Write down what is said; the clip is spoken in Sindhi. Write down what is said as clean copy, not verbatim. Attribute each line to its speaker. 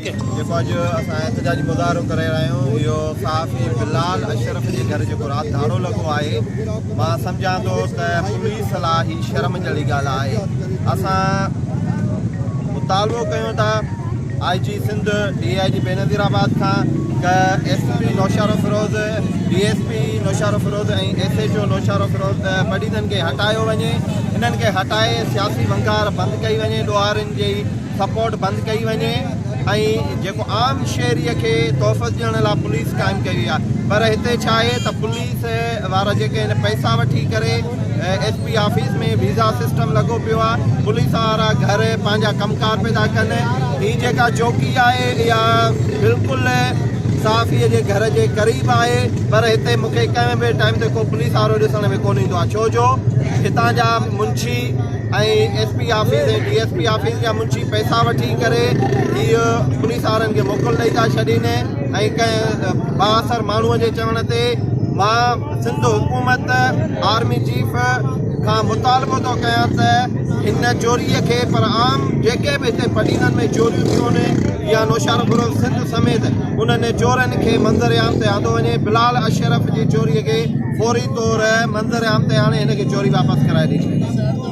Speaker 1: جيڪو اڄ اسان احتجاجي مظاهرو ڪري رهيا آهيون اهو صحافي بلال اشرف جي گهر جيڪو رات ڌاڙو لڳو آهي مان سمجهان ٿو ته پوليس لاء هي شرم جهڙي ڳالهه آهي اسان مطالبو ڪيون ٿا I G Sindh D I G Benazirabad کان ته S P Naushahro Feroze D S P Naushahro Feroze ۽ S H O Naushahro Feroze پڊيدن کي هٽايو وڃي انهن کي هٽائي سياسي ونگار بند ڪئي وڃي ڏوهارين جي سپورٽ بند ڪئي وڃي ۽ جيڪو عام شهري کي تحفظ ڏيڻ لاء پوليس قائم ڪئي وئي آهي پر هتي ڇا آهي ته پوليس وارا جيڪي آهن پئسا وٺي ڪري S P office ۾ visa system لڳو پيو آهي پوليس وارا گهر پنهنجا ڪم ڪار پيدا ڪن هي جيڪا چوڪي آهي اها بلڪل صحافي جي گهر جي قريب آهي پر هتي مونکي ڪنهن به ٽائيم تي ڪو پوليس وارو ڏسڻ ۾ ڪونه ايندو آهي ڇو جو هتان جا منشي ۽ S P office ۽ D S P office جا منشي پئسا وٺي ڪري هي پوليس وارن کي موڪل ڏئي ٿا ڇڏين ۽ ڪنهن بااثر ماڻهو جي چوڻ تي مان سنڌ حڪومت آرمي چيف کان مطالبو ٿو ڪيان ته هن چوري کي پر عام جيڪي به هتي پڊينن ۾ چوريون ٿيون يا نوشهروفيروز سنڌ سميت انهن چورن کي منظر عام تي آندو وڃي بلال اشرف جي چوري کي فوري طور منظر عام تي آڻي هن کي چوري واپس ڪرائي ڏني وڃي.